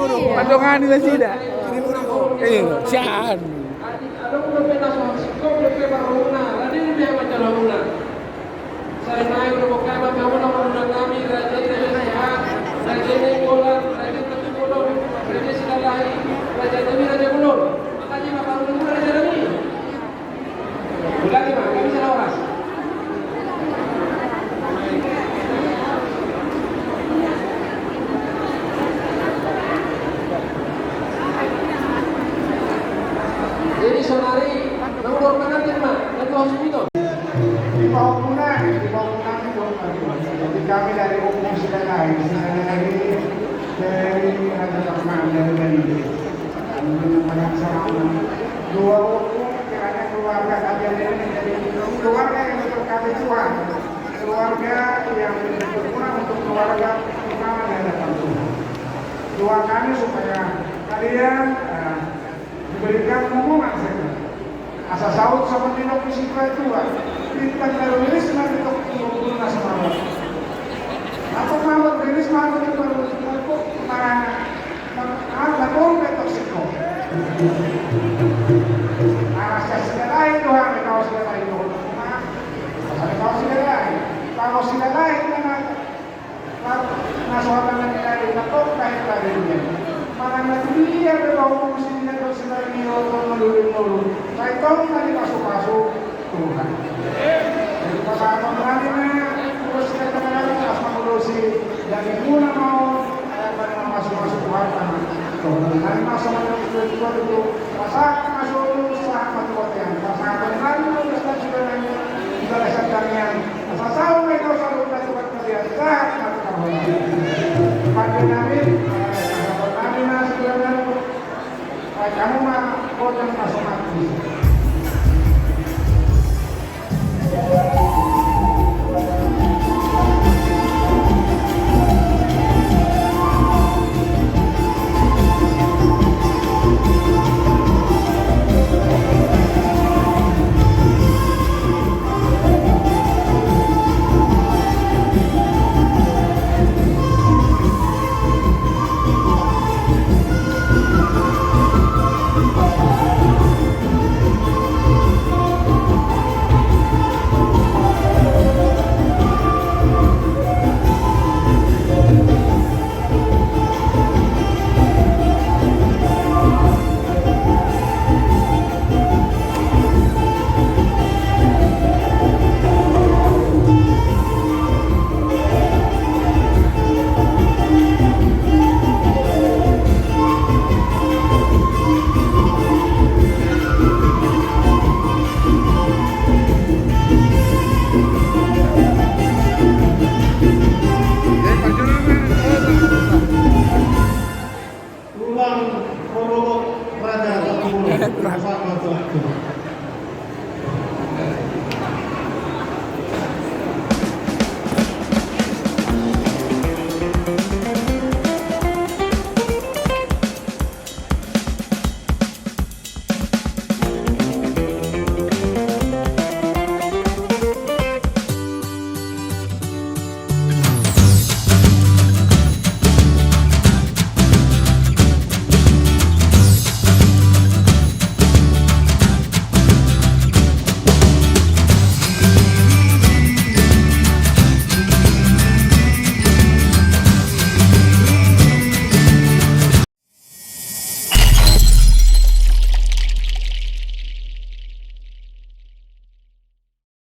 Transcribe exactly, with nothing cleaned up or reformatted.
Padongani nasida. Eh, sian. Adong dope na so singkop dope parhomuna, rade ni be mancalonuna. Sai naeng do boha ma hamuna, hamuna nami, raja ni raja sehat, raja ni bolan, raja ni bolan, raja Silalahi, raja nami, raja Bulon. Makanya ma parhomuna, raja nami. Ulangi ma, nggak bisa na horas. Jadi saudari, nomor mana, Mak? Nomor hospital. Di bawah punai, di bawah punai itu. Jadi kami dari Opung Silalahi, Silalahi ini dari Raja Takman, dari Bali. Kami banyak sama dua Opung, kiranya keluarga kalian ini menjadi keluarga yang diberkati Tuhan, keluarga yang berguna untuk keluarga, terutama di hadapan Tuhan. Doa kami supaya kalian, eh, diberikan momongan saja. Asa saut songon nidok ni situatua: Bintang na riris ma di tongtong ni ombun na so marok. Apa mamot riris ma di tongtong ni ombun na so marok? Mana, mana, mana tong betok siko. Asa Silalahi do hami, kau Silalahi do. Asa kau Silalahi, kau Silalahi, mana Na so hata na nilai na tong na hita dirinya. Manang na tudia pe bau musim na dosi na io tong na lulung lulung. Sai tong na dipasupasu Tuhan. Jadi pasahaton nami ma ulos na tangan, asa mangolosi dagingmuna ma on, asa masupasu Tuhan. Tuhan nami ma songon na tudia tu pasahat ma solu, sahat ma tu bontean. Pasahaton nami ma ulos na suda nami di bagasan tangiang. Asa saut ma i tu saluhutna tu Pande nami, pande nami na suda nami. Ai hamu ma godang na so mati.